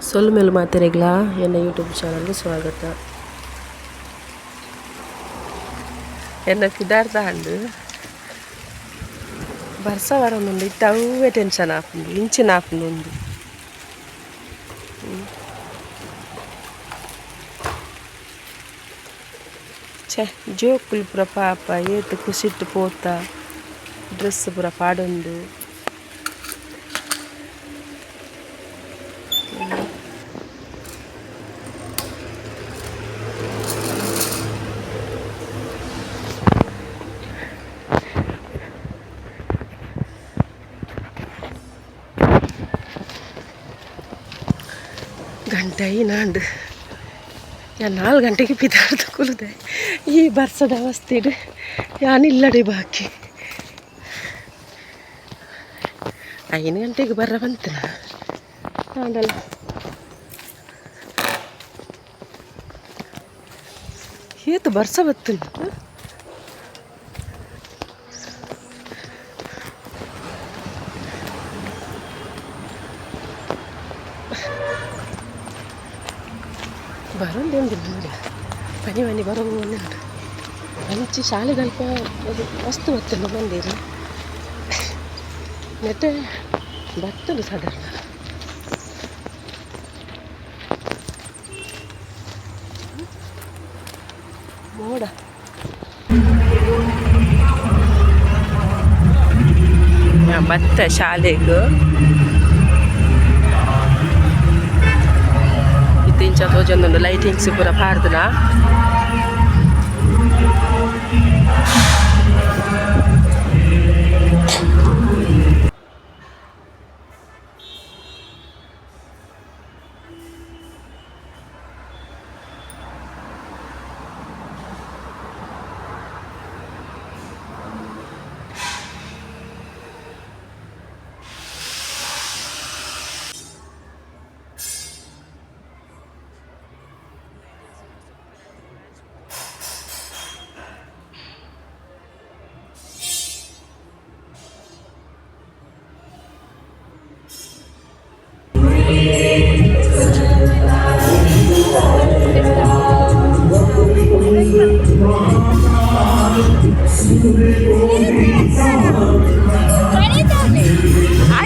ಸೊಲ್ಮೆಲು ಮಾತೆರೆಗ್ಲಾ ಎನ್ನ ಯೂಟ್ಯೂಬ್ ಚಾನಲ್ಗೆ ಸ್ವಾಗತ. ಎನ್ನ ಪಿದಾರ್ದ ಹಂಡು ಬರ್ಸ ಬರೊಂದುಂಡು ಇತ್ತೆ ಅವೇ ಟೆನ್ಷನ್ ಆಪುಂಡು ಇಂಚಿನ ಆಪುಂಡು ಉಂದು. ಛೆ ಜೋಕುಲು ಪೂರ ಪಾಪ ಏತ್ ಖುಷಿಟ್ ಪೋತ ಡ್ರೆಸ್ ಪೂರ ಪಾಡೊಂದು. ಗಂಟೆ ಐನಾಂಡ್ ಯಾನ್ 4 ಗಂಟೆಗೆ ಪಿದಾಡ್ದು ಕುಲ್ಲುದೆ ಈ ಬರ್ಸದ ಅವಸ್ಥೆಡ್ ಯಾನ್ ಇಲ್ಲಡೆ ಬಾಕಿ 5 ಗಂಟೆಗೆ ಬರ್ರ ಬಂತನ ಆಂಡಲ ಏತು ಬರ್ಸ ಬತ್ತುಂಡು. ಬರೋಂದು ಪನಿ ಪನಿ ಬರೋಂದು ಅಂಚಿ ಶಾಲೆದಲ್ಪ ಮಸ್ತ್ ಬತ್ತುಂಡು ಬಂದಿರು ನೆಟ್ಟೆ ಬತ್ತುಂಡು ಸಾಧಾರಣ. ಮೋಡ ಬತ್ತ ಶಾಲೆಗ್ ಇಂಚ ತೋಜೊಂದುಂಡು ಲೈಟಿಂಗ್ಸ್ ಪೂರ ಪಾಡ್ದನ.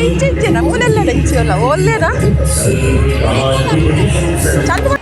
ಇಂಚ ಮೂಲೆಲ್ಲ ಇಂಚಿಯಲ್ಲ ಒಲ್ಲೇನಾ ಚಂದ.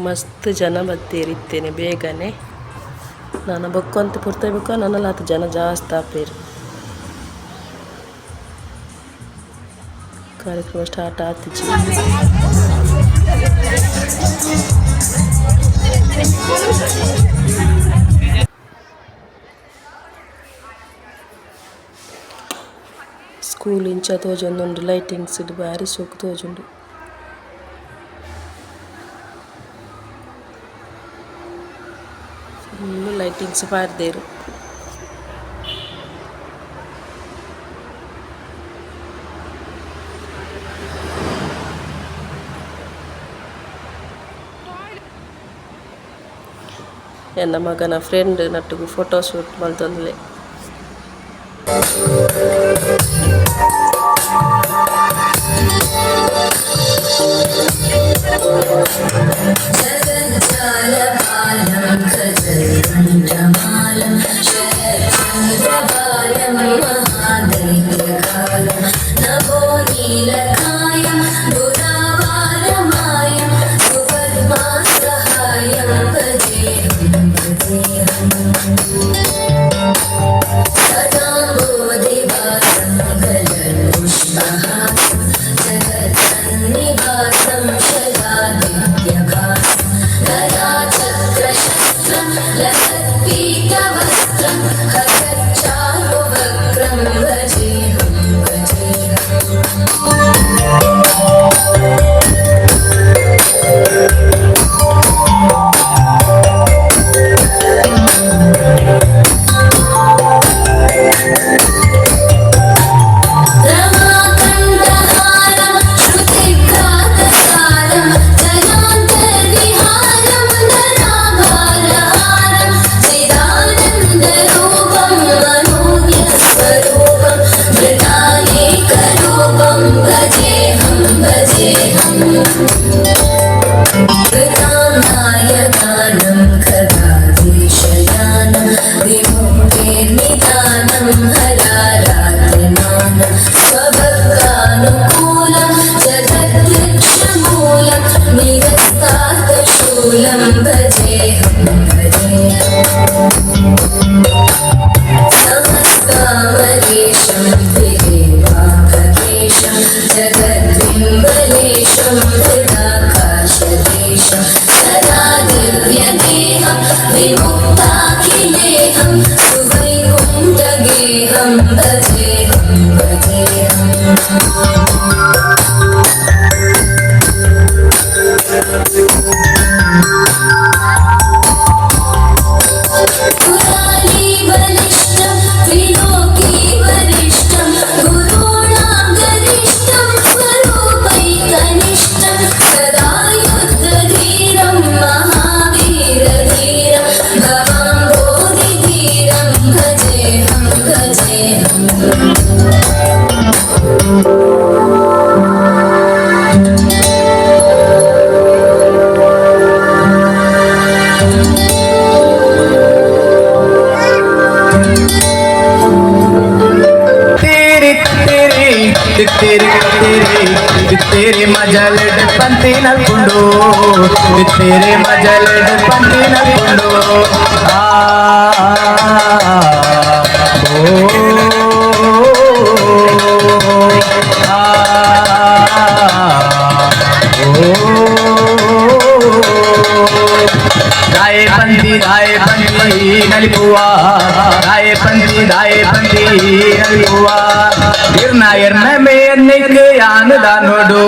ಮಸ್ತ್ ಜನ ಬತ್ತೇರಿತ್ತೇನೆ ಬೇಗನೆ ನಾನು ಬೊಕ್ಕೊಂತ ಪುರ್ತಬೇಕು ನನ್ನಲಾತ ಜನ ಜಾಸ್ತಿ ಆಪೇರು. ಕಾರ್ಯಕ್ರಮ ಸ್ಟಾರ್ಟ್ ಆತಿಜಿ. ಸ್ಕೂಲ್ ಇಂಚ ತೋಜೊಂದುಂಡು ಲೈಟಿಂಗ್ಸ್ ಬಾರಿ ಶೋಕು ತೋಜುಂಡು. ಫುಲ್ ಲೈಟಿಂಗ್ಸ್ ಪಾಡ್ದೆರ್. ಎನ್ನ ಮಗನ ಫ್ರೆಂಡ್ ನಟ್ಟುಗು ಫೋಟೋ ಶೂಟ್ ಮಲ್ತೊಂದುಲ್ಲೆ. चिदाकाशदेशं सदा दिव्यदेहं विमुक्ताखिलेहं सुवैकुण्ठगेहं भजेऽहं भजेऽहम्। कुरालीबलिष्ठं त्रिलोकी वरिष्ठं गुरूणां गरिष्ठं स्वरूपैकनिष्ठं सदा युद्धधीरं महावीरधीरं भवाम्बोधिधीरं भजेऽहं भजेऽहम्। ತೇರಿ ತೇರಿ ತೇರಿ ತೇರಿ ತೇರಿ ಮಜಲಡ್ ಪಂತಿ ನಲ್ಕೊಂಡು ತೇರಿ ಮಜಲಡ್ ಪಂತಿ ನಲ್ಕೊಂಡು ಆ ಓ ಆ ಓ ದಾಯೆ ಪಂತಿ ದಾಯೆ ಪಂತಿ ನಲಿಪುವ ದಾಯೆ ಪಂತಿ ದಾಯೆ ಪಂತಿ ನಲಿಪುವ ಇರ್ನ ಎರ್ನ ಮೇಯನ್ನಿಕ್ ಯಾನು ದಾನೋಡು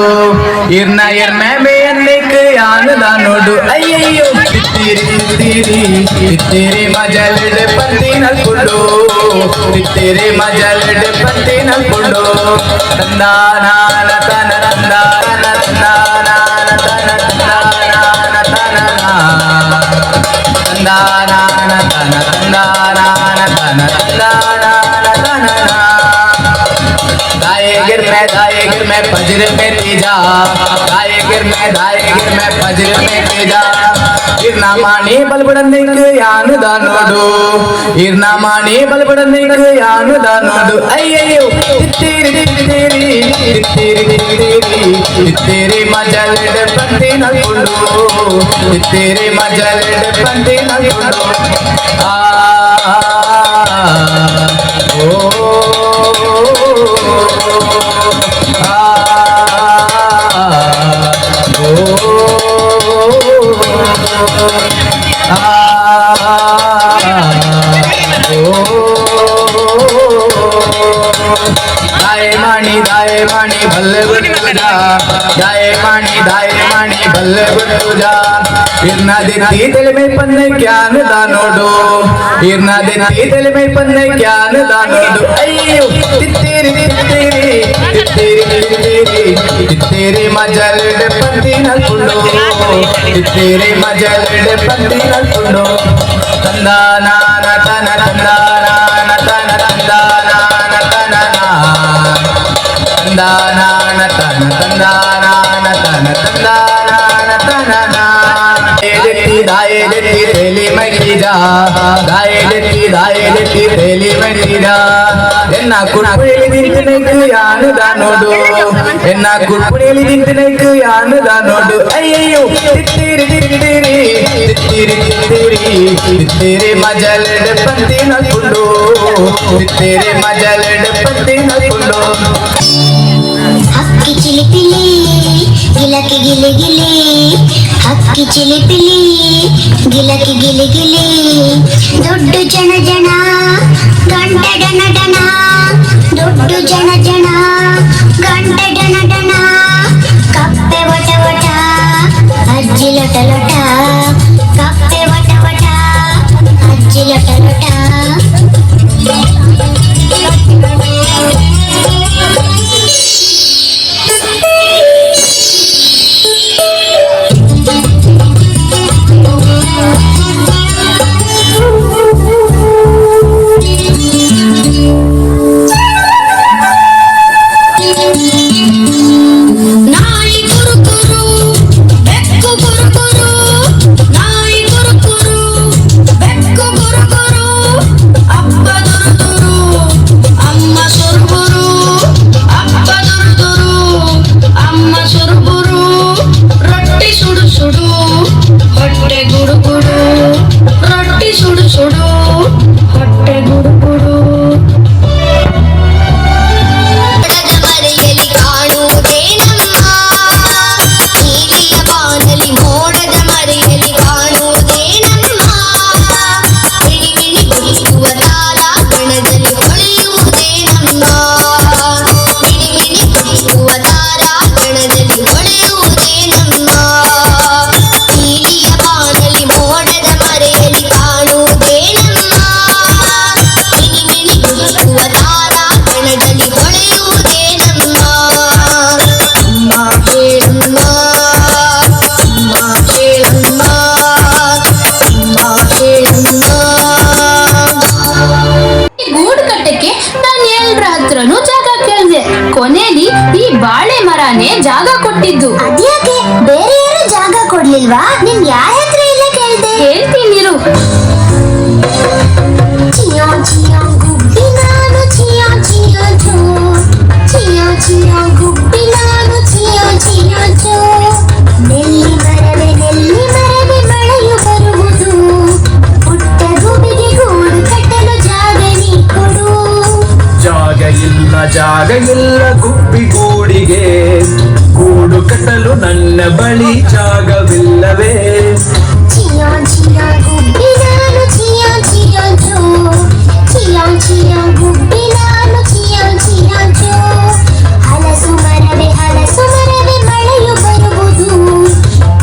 ಇರ್ನ ಎರ್ನ ಮೇಯನ್ನಿಕ್ ಯಾನು ದಾನೋಡು ಅಯ್ಯಯ್ಯೋ ತಿತ್ತೀರಿ ತಿತ್ತೀರಿ ತಿತ್ತೀರಿ ಮಜಲಡ್ ಪಂತಿ ನಲ್ಕೊಂಡು ತಿತ್ತೀರಿ ಮಜಲಡ್ ಪಂತಿ ನಲ್ಕೊಂಡು ತಂದಾನಾನ ತನ ತಂದಾನ ತಂದಾನಾನ ತನ ತಂದಾನಾನ ತನ ತಂದಾನಾನ ತನ ತಂದಾನಾನ ತನ ತಂದಾನಾನ ತನ दाए गिर में दाए गिर में फजर में तेजा दाए गिर में दाए गिर में फजर में तेजा ಇರ್ನಾಮಾಣಿ ಬಲ್ಬಡನ್ನಿಕ್ ಯಾನು ದಾನೋಡು ಇರ್ನಾಮಾಣಿ ಬಲ್ಬಡನ್ನಿಕ್ ಯಾನು ದಾನೋಡು ಅಯ್ಯಯ್ಯೋ ತಿತ್ತೀರಿ ತಿತ್ತೀರಿ ತಿತ್ತೀರಿ ತಿತ್ತೀರಿ ತಿತ್ತೀರಿ ಮಜಲಡ್ ಪಂತಿ ನಲ್ಕೊಂಡು ತಿತ್ತೀರಿ ಮಜಲಡ್ ಪಂತಿ ನಲ್ಕೊಂಡು ಆ ಓ ಆ ಓ ದಾಯೆ ಮಾಣಿ ದಾಯೆ ಮಾಣಿ ಬಲ್ಲೆ ಗುಟ್ಟುಜಾ ದಾಯೆ ಮಾಣಿ ದಾಯೆ ಮಾಣಿ ಬಲ್ಲೆ ಗುಟ್ಟುಜಾ ಇರ್ನ ದಿತ್ತಿ ತೆಲಿಮೈ ಪನ್ನೆ ಕ್ಯಾನ ದಾನೋಡು ಇರ್ನ ದಿತ್ತಿ ತೆಲಿಮೈ ಪನ್ನೆ ಕ್ಯಾನ ದಾನೋಡು ಅಯ್ಯೋ ತಿತ್ತೀರಿ ತಿತ್ತೀರಿ ತಿತ್ತೀರಿ ತಿತ್ತೀರಿ ತಿತ್ತೀರಿ ಮಜಲಡ್ ಪಂತಿ ನಲ್ಕೊಂಡು ತಿತ್ತೀರಿ ಮಜಲಡ್ ಪಂತಿ ನಲ್ಕೊಂಡು ತಂದಾನಾನ ತನ ತಂದಾನಾನ ತನ ತಂದಾನಾನ ತನ ತಂದಾನಾನ ತನ ತಂದಾನಾನ ತನ ತಂದಾನಾನ ತನ ದಾಯೆ ದೆತ್ತಿ ತೇಲಿ ಮೈಟಿ ಜಾ ದಾಯೆ ದೆತ್ತಿ ದಾಯೆ ದೆತ್ತಿ ತೇಲಿ ಮೈಟಿ ಜಾ ಎನ್ನ ಕುಡ್ಪುಳಿ ತಿಂತಿನೈಕ್ ಯಾನು ದಾನೋಡು ಎನ್ನ ಕುಡ್ಪುಳಿ ತಿಂತಿನೈಕ್ ಯಾನು ದಾನೋಡು ಅಯ್ಯಯ್ಯೋ ತಿತ್ತೀರಿ ತಿತ್ತೀರಿ ತಿತ್ತೀರಿ ತಿತ್ತೀರಿ ತಿತ್ತೀರಿ ಮಜಲಡ್ ಪಂತಿ ನಲ್ಕೊಂಡು ತಿತ್ತೀರಿ ಮಜಲಡ್ ಪಂತಿ ನಲ್ಕೊಂಡು ಹಕ್ಕಿ ಚಿಲಿಪಿಲಿ ಗಿಲಕಿ ಗಿಲಿ ಗಿಲಿ ಹಕ್ಕಿ ಚಿಲಿಪಿಲಿ ಗಿಲಕಿ ಗಿಲಿ ಗಿಲಿ ದೊಡ್ಡ ಜನ ಜನ ಗಂಟೆ ಡನ ಡನ ದೊಡ್ಡ ಜನ ಜನ ಗಂಟೆ ಡನ ಡನ ಕಪ್ಪೆ ವಟ ವಟ ಅಜ್ಜಿ ಲೊಟ ಲೊಟ ಕಪ್ಪೆ ವಟ ವಟ ಅಜ್ಜಿ ಲೊಟ ಲೊಟ. ಅದ್ಯಾಕೆ ಬೇರೆ ಯಾರು ಜಾಗ ಕೊಡ್ಲಿಲ್ವಾ? ನಿನ್ ಯಾರ ಹತ್ರ ಇಲ್ಲ ಕೇಳ್ದೆ? ಹೇಳ್ತೀನಿರು. ಚಿಯೋ ಚಿಯೋ ಗುಬ್ಬಿ ನಾನು, ಚಿಯೋ ಚಿಯೋ ಜೋ. ಚಿಯೋ ಚಿಯೋ ಗುಬ್ಬಿ ನಾನು, ಚಿಯೋ ಚಿಯೋ ಜೋ. ನೆಲ್ಲಿ ಮರವೆ ನೆಲ್ಲಿ ಮರವೆ ಮಳೆಯು ಬರುವುದು, ಪುಟ್ಟ ಗುಬಿಗೆ ಗೂಡು ಕಟ್ಟಲು ಜಾಗ ನೀ ಕೊಡು. ಜಾಗ ಇಲ್ಲ ಜಾಗ ಇಲ್ಲ ಗುಬ್ಬಿಗೂಡಿಗೆ, ಗೂಡು ಕಟ್ಟಲು ನನ್ನ ಬಳಿ ಜಾಗವಿಲ್ಲವೇ. ಚಿಯೋ ಚಿಯೋ ಗುಬ್ಬಿ ನಾನು, ಚಿಯೋ ಚಿಯೋ ಜೋ. ಚಿಯೋ ಚಿಯೋ ಗುಬ್ಬಿ ನಾನು, ಚಿಯೋ ಚಿಯೋ ಜೋ. ಹಲಸು ಮರವೆ ಹಲಸು ಮರವೆ ಮಳೆಯು ಬರುವುದು,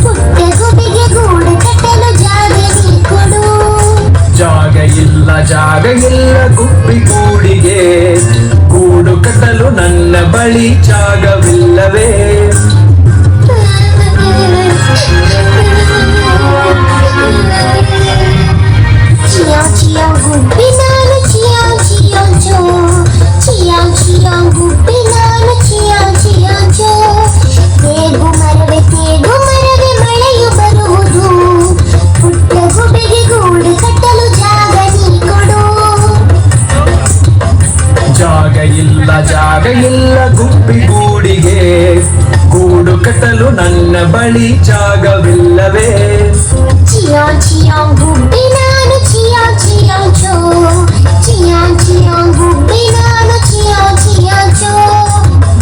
ಪುಟ್ಟ ಗುಬಿಗೆ ಗೂಡು ಕಟ್ಟಲು ಜಾಗ ನೀ ಕೊಡು. ಜಾಗ ಇಲ್ಲ ಜಾಗ ಇಲ್ಲ ಗುಬ್ಬಿಗೂಡಿಗೆ, ಗೂಡು ಕಟ್ಟಲು ನನ್ನ ಬಳಿ ಜಾಗವಿಲ್ಲವೇ. ಚಿಯೋ ಚಿಯೋ ಗುಬ್ಬಿ ನಾನು, ಚಿಯೋ ಚಿಯೋ ಜೋ. ಚಿಯೋ ಚಿಯೋ ಗುಬ್ಬಿ ನಾನು, ಚಿಯೋ ಚಿಯೋ ಜೋ. ತೇಗು ಮರವೆ ತೇಗು ಮರವೆ ಮಳೆಯು ಬರುವುದು, ಪುಟ್ಟ ಗುಬ್ಬಿಗೆ ಗೂಡು ಕಟ್ಟಲು ಜಾಗ ನೀ ಕೊಡು. ಜಾಗ ಇಲ್ಲ ಜಾಗ ಇಲ್ಲ ಗುಬ್ಬಿಗೂಡಿಗೆ, ಗೂಡು ಕಟ್ಟಲು ನನ್ನ ಬಳಿ ಜಾಗವಿಲ್ಲವೇ. ಚಿಯೋ ಚಿಯೋ ಗುಬ್ಬಿ ನಾನು, ಚಿಯೋ ಚಿಯೋ ಜೋ. ಚಿಯೋ ಚಿಯೋ ಗುಬ್ಬಿ ನಾನು, ಚಿಯೋ ಚಿಯೋ ಜೋ.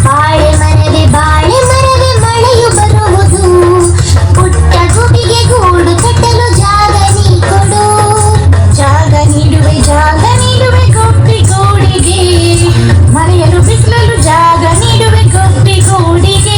ಬಾಳೆ ಮರವೆ ಬಾಳೆ ಮರವೆ ಮಳೆಯು ಬರುವುದು, ಪುಟ್ಟ ಗುಬಿಗೆ ಗೂಡು ಕಟ್ಟಲು ಜಾಗ ನೀ ಕೊಡು. ಜಾಗ ನೀಡುವೆ ಜಾಗ ನೀಡುವೆ ಗುಬ್ಬಿ ಗೂಡಿಗೆ, ಮಳೆಯಲು ಬಿಸಿಲಲು ಜಾಗ ನೀಡುವೆ ಗುಬ್ಬಿ ಗೂಡಿಗೆ.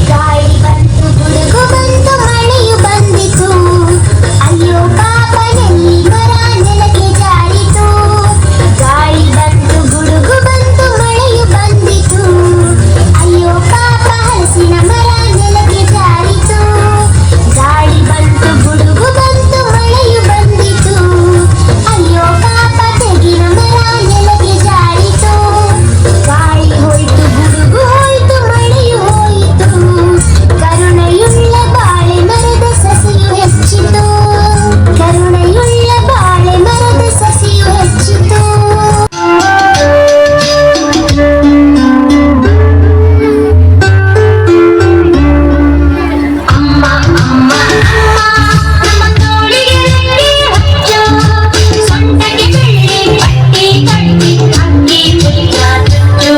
ಗಾಳಿ ಬಂತು ಗುಡುಗು ಬಂತು ಮಳೆಯು ಬಂದಿತು, ಅಯ್ಯೋ ಪಾಪ ನೆಲ್ಲಿ ಮರ ನೆಲಕ್ಕೆ ಜಾರಿತು. ಗಾಳಿ ಬಂತು ಗುಡುಗು ಬಂತು ಮಳೆಯು ಬಂದಿತು, ಅಯ್ಯೋ ಪಾಪ ಹಲಸಿನ ಮರ ನೆಲಕ್ಕೆ ಜಾರಿತು. ಗಾಳಿ ಬಂತು ಗುಡುಗು ಬಂತು ಮಳೆಯು ಬಂದಿತು, ಅಯ್ಯೋ ಪಾಪ ತೆಗಿನ ಮರ ನೆಲಕ್ಕೆ ಜಾರಿತು. ಗಾಳಿ ಹೋಯಿತು ಗುಡುಗು ಹೋಯಿತು ಮಳೆಯು ಹೋಯಿತು, ಕರುಣೆಯುಳ್ಳ ಬಾಳೆ ಮರದ ಸಸಿಯು ಹೆಚ್ಚಿತು. ಕರುಣೆಯುಳ್ಳ ಬಾಳೆ ಮರದ ಸಸಿಯು ಹೆಚ್ಚಿತು. ಅಮ್ಮ ಅಮ್ಮ ಅಮ್ಮ, ನಮ್ಮ ತೋಳಿಗೆ ರೆಕ್ಕೆ ಹಚ್ಚು, ಸೊಂಟಕ್ಕೆ ಬೆಳ್ಳಿ ಪಟ್ಟಿ ಕಟ್ಟಿ, ಅಕ್ಕಿ ಪುಟ್ಟ ಚುಚ್ಚು,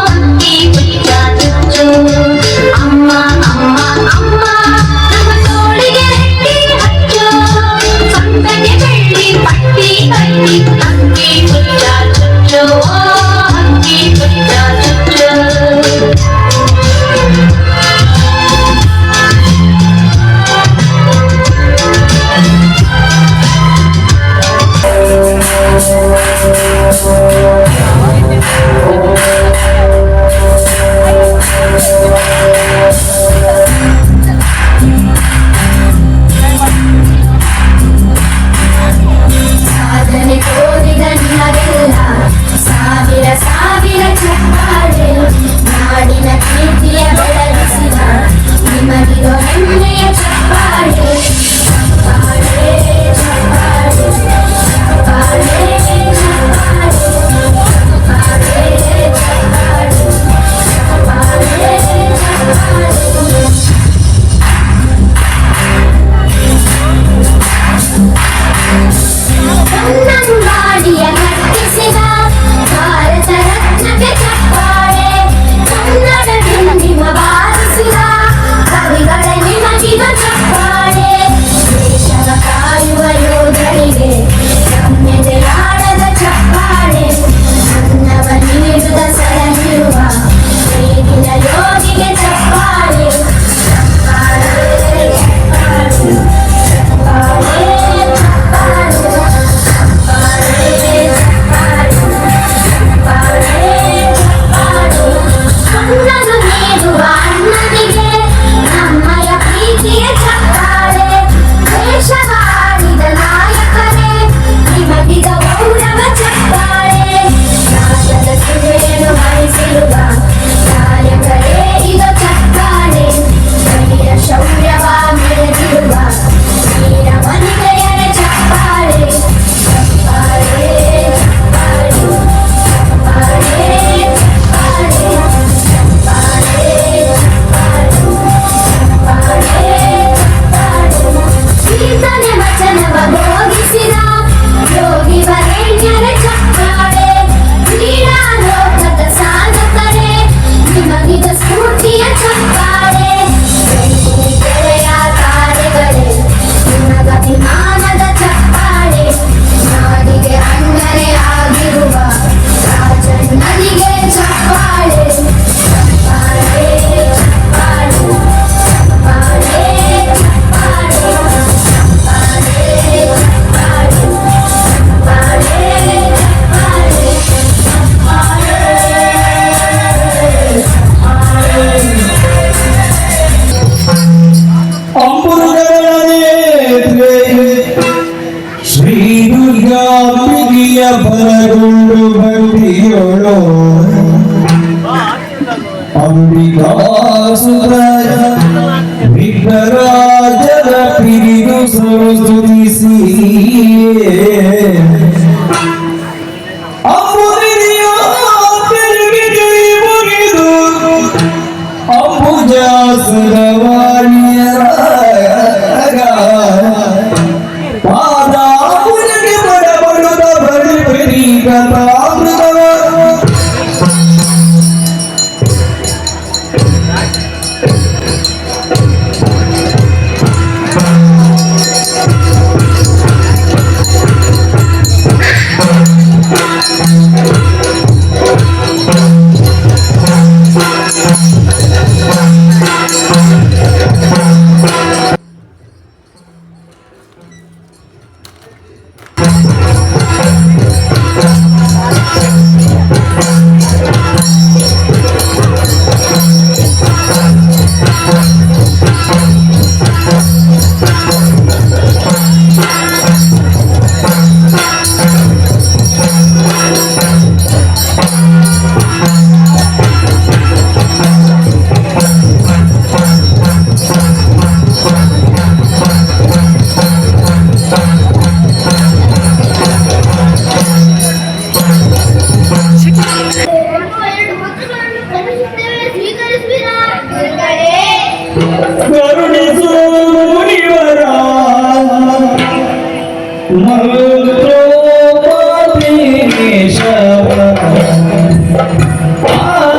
ಅಕ್ಕಿ ಪುಟ್ಟ ಚುಚ್ಚು. ಅಮ್ಮ ಅಮ್ಮ ಅಮ್ಮ, ನಮ್ಮ ತೋಳಿಗೆ ರೆಕ್ಕೆ ಹಚ್ಚು, ಸೊಂಟಕ್ಕೆ ಬೆಳ್ಳಿ ಪಟ್ಟಿ ಕಟ್ಟಿ, ಅಕ್ಕಿ ಪುಟ್ಟ ಚುಚ್ಚು, ಅಕ್ಕಿ ಪುಟ್ಟ ಚುಚ್ಚು. ಸಾಧನೆ ತೋರಿದ ನಿಮಗೆಲ್ಲ ಸಾವಿರ ಸಾವಿರ ಚಪ್ಪಾಳೆ. ನಾಡಿನ ಕೀರ್ತಿಯ ಬೆಳಗಿಸಿದ ನಿಮಗಿದು ಹೆಮ್ಮೆಯ ಚಪ್ಪಾಳೆ. ಚಪ್ಪಾಳೆ ಚಪ್ಪಾಳೆ ಚಪ್ಪಾಳೆ ಚಪ್ಪಾಳೆ ಚಪ್ಪಾಳೆ ಚಪ್ಪಾಳೆ ಚಪ್ಪಾಳೆ ಚಪ್ಪಾಳೆ. ಕನ್ನಂಬಾಡಿಯ ಕಟ್ಟಿಸಿದ ಭಾರತ ರತ್ನಕ್ಕೆ ಚಪ್ಪಾಳೆ. ಕನ್ನಡ ನಿಮ್ಮ ಬಾರಿಸಿದ ಕವಿಗಳ ನಿಮಗಿದ ಚಪ್ಪಾಳೆ. ಸ್ತುತಿಯೊಳು ಅಂಬಿಕಾಸುತ ವಿಘ್ನರಾಜನ ಪಿರಿದು ಸ್ತುತಿಸಿ ಅಂಬುನಿಯ ಪೆರುಗಿಗೆ ಮುಗಿದು ಅಂಬುಜಾಸುರವಾಣಿಯ ಪಾದಾಂಬುಜಕ್ಕೆ ಬಡಬಡುತ್ತ ಬಲಿ ಕಥಾಮೃತವ. ನಮ್ಮ ಎರಡು ಪತ್ರಗಳನ್ನು ಕಳುಹಿಸುತ್ತೇವೆ, ಸ್ವೀಕರಿಸುವಿರಾ ಗುರುಗಳೇ? ಕರುಣಿಸು ಮುನಿವರ, ಮಂತ್ರೋಪದೇಶವ. ಆ, ಆ,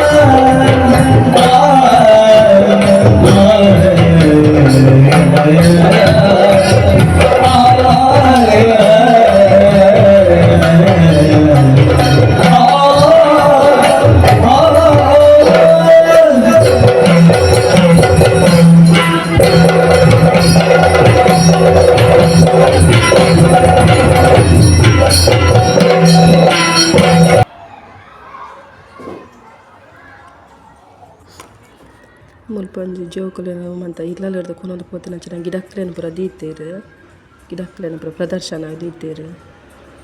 ಆ, ಆ. ಮುಲ್ಪ ಒಂಜಿ ಜೋಕುಲೆನ ಮಾತ ಇಲ್ಲಲ್ ಕೊನೊಂದು ಪೋತಿನಂಚಿನ ಗಿಡಕ್ಲೆನ್ ಪೂರ ದೀತೆರ್, ಗಿಡಕ್ಲೆನ ಪೂರ ಪ್ರದರ್ಶನ ದೀತೆರ್.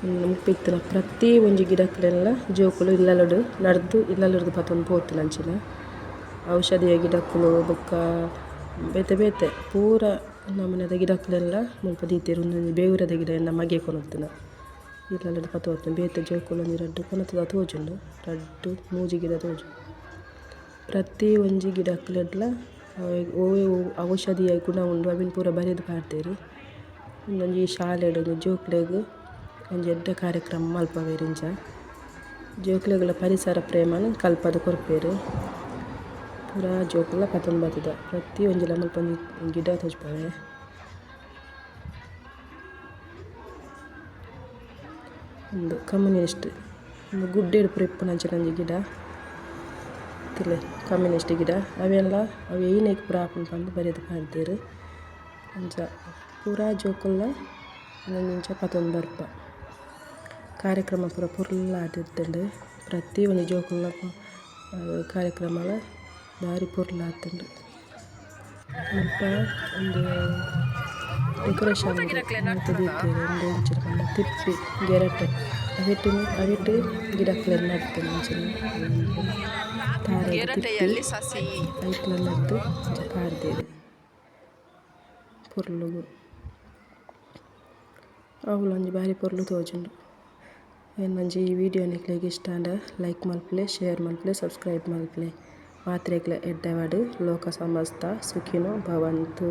ಮುಲ್ಪ ಇತ್ತಿನ ಪ್ರತಿ ಒಂಜಿ ಗಿಡಕ್ಲೆನ್ಲ ಜೋಕುಲು ಇಲ್ಲಲುಡು ನಡ್ದು ಇಲ್ಲಲುರ್ದು ಪತೊಂದು ಪೋತಿನಂಚಿನ ಔಷಧಿಯ ಗಿಡಕುಲು ಬೊಕ್ಕ ಬೇತೆ ಬೇತೆ ಪೂರ ನಮೂನೆದ ಗಿಡಕುಲೆನ್ಲ ಮುಲ್ಪ ದೀತೆರ್. ಉಂದೊಂಜಿ ಬೇವುರದ ಗಿಡ ಎನ್ನ ಮಗೆ ಕೊನೊತಿನ ಇಲ್ಲಲೆಡ್ ಪತೊಂದು ಬೇತೆ ಜೋಕುಲು ಒಂಜಿ ರಡ್ಡ್ ಕೊನೊತುದ ತೋಜುಂಡು, ರಡ್ಡ್ ಮೂಜಿ ಗಿಡ ತೋಜುಂಡು. ಪ್ರತಿ ಒಂಜಿ ಗಿಡಕ್ಲೆಡ್ಲ ಒವ್ವೆ ಔಷಧಿಯ ಗುಣ ಉಂಡು, ಅವೆನ್ ಪೂರ ಬರೆದ್ ಪಾಡ್ದೆರ್. ಉಂದೊಂಜಿ ಶಾಲೆಡ್ ಒಂಜಿ ಜೋಕ್ಲೆಗ್ ಒಂಜಿ ಎಡ್ಡೆ ಕಾರ್ಯಕ್ರಮ ಮನ್ಪವೆರ್. ಇಂಚ ಜೋಕ್ಲೆಗ್ಲ ಪರಿಸರ ಪ್ರೇಮನ್ ಕಲ್ಪದ್ ಕೊರ್ಪೆರ್. ಪೂರ ಜೋಕುಲ್ಲ ಪತೊಂದು ಬತ್ತುದ ಪ್ರತಿ ಒಂಜಿಲ ಮುಲ್ಪ ಒಂಜಿ ಗಿಡ ತೋಜ್ಪಾವೆ. ಉಂದು ಕಮ್ಯುನಿಸ್ಟ್, ಉಂದು ಗುಡ್ಡೆಡ್ ಪೂರ ಇಪ್ಪುನಂಚಿನ ಒಂಜಿ ಗಿಡ. ತೂಲೆ, ಕಮ್ಯುನಿಸ್ಟ್ ಗಿಡ. ಅವೆನ್ಲ ಅವು ಒಯಿನೆಕ್ ಪೂರ ಆಪುಂಡು ಪಂದ್ ಬರೆದ್ ಪಾಡ್ದೆರ್. ಅಂಚ ಪೂರ ಜೋಕುಲ್ಲ ಉಂದೆನ್ ಇಂಚ ಪತೊಂದು ಬರ್ಪ. ಕಾರ್ಯಕ್ರಮ ಪೂರ ಪೊರ್ಲಾದಿತ್ತುಂಡು. ಪ್ರತಿ ಒಂಜಿ ಜೋಕುಲ್ನ ಕಾರ್ಯಕ್ರಮಲ ಬಾರಿ ಪೊರ್ಲಾತುಂಡು. ಮುಲ್ಪ ಉಂದು ಡೆಕೊರೇಷನ್ ಮಂತ್ ದೀತೆರ್. ಉಂದು ಎಂಚಿನ ಪಂಡ ತಿಪ್ಪಿ ಗೆರಟೆ ಅವೆಟ್ ಅವೆಟ್ ಗಿಡಕ್ಲೆನ್ ನಡ್ತೆರ್. ಅಂಚನೆ ತಾರೆದ ತಿಪ್ಪಿ ಐಟ್ಲ ನಡ್ದು ಅಂಚ ಪಾಡ್ದೆರ್ ಪೊರ್ಲುಗು. ಅವ್ಲೊಂಜಿ ಬಾರಿ ಪೊರ್ಲು ತೋಜುಂಡು. ಎನ್ನೊಂಜಿ ಈ ವಿಡಿಯೋ ನಿಕ್ಲೆಗ್ ಇಷ್ಟ ಆಂಡ ಲೈಕ್ ಮಲ್ಪುಲೆ, ಶೇರ್ ಮಲ್ಪುಲೆ, ಸಬ್ಸ್ಕ್ರೈಬ್ ಮಲ್ಪುಲೆ. ಮಾತ್ರೆಗ್ಲ ಎಡ್ಡೆ ಆವಡ್. ಲೋಕ ಸಮಸ್ತ ಸುಖಿನೋ ಭವಂತು.